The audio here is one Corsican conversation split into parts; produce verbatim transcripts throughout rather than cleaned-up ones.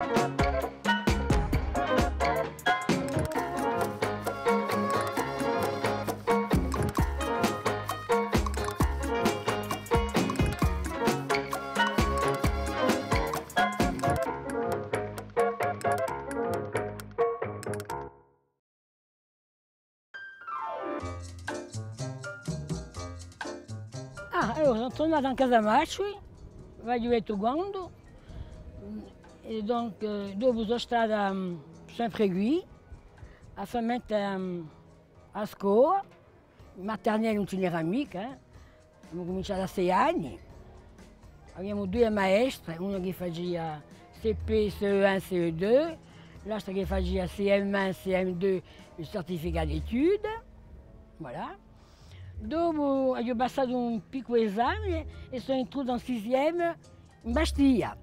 Ah, allora, sò tornata in Casamaci, v'aghju dettu quandu, è donc, eh, dopu sò stata, mm, sempre quì, à fà mette, mm, a scola, maternelle ùn ci n'era micca, eh. Avemu cuminciatu à sei anni. Aviamu duie maestre, una chì facia C P, C E un, C E deux, l'altra chì facia C M un, C M deux, il certificat d'études. Voilà. Dopu aghju passatu un picculu esame è sò intruta in sixième in Bastia.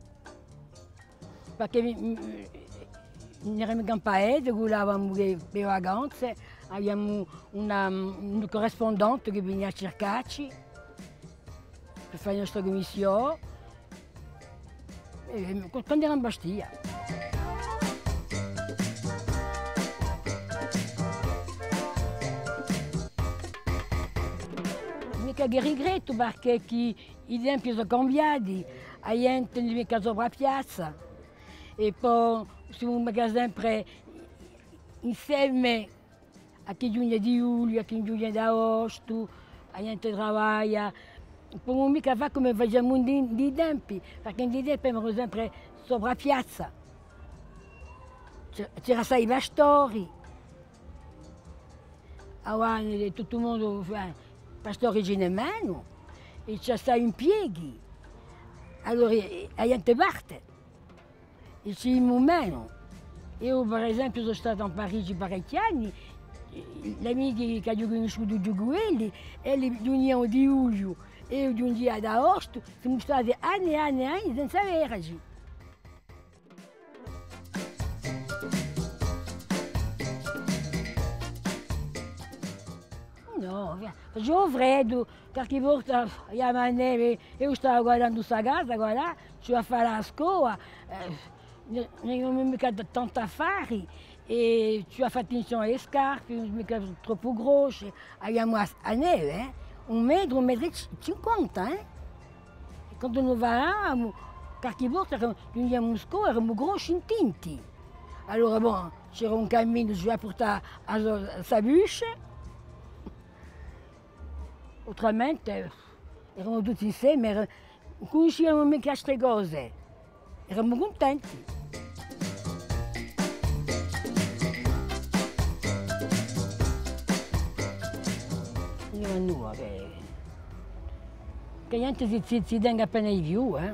Perchè mi, mi, mi, eramu in campagna, cullavamu per, per e vacanze, aviamu una, una corrispundente chì venia à circacci per fà e nostre cummissione. È, è, quandu eramu in Bastia. Micca chì rigrettu, perchè chì i tempi sò cambiati, a ghjente ùn hè micca sopra a piazza. È po simu micca sempre inseme à chì ghjunghje di lugliu, à chì ghjunghje d'aostu, a ghjente travaglia. Ùn pudemu micca fà cum'è faciamu in di, di tempi, perchè in di tempi eramu sempre sopra a piazza. C'è-, c'era assai pastori. Avà, eh, tuttu u mondu, eh, pastori ci n'hè menu, è ci hè assai impieghi. Allora, eh, a ghjente parte, è ci simu menu. Eiu, per esempiu, sò stata in Parigi parechji anni, eh, l'amichi ch'aghju cunnisciutu ghjè quelli, elli ghjunghjianu di lugliu, eiu ghjunghjia d'aostu, simu stati anni è anni è anni senza vederci. Nò, facia u freddu, qualchì volta, eh, a neve, eiu stava guardando sta casa, guardà, ci vole à fà a scola, eh, ùn, ùn aviamu micca t-, tanti affari, è ci vole à fà attenzione à e scarpe, micca troppu grosse, aviamu a, a neve, eh, un metru, un metru è c-, cinquanta, eh. È quandu no falavamu, qualchì volta, quandu eramu in scola, eramu grossi in tinti. Allora, bon, c'era un caminu, ci vole à purtà a so-, sa buscia. Autramente, eramu tutti inseme, era-, ùn cunnisciamu micca ste cose. Eramu cuntenti. Ùn era nulla chì, chì a ghjente si, si, si tenga appena di più, eh.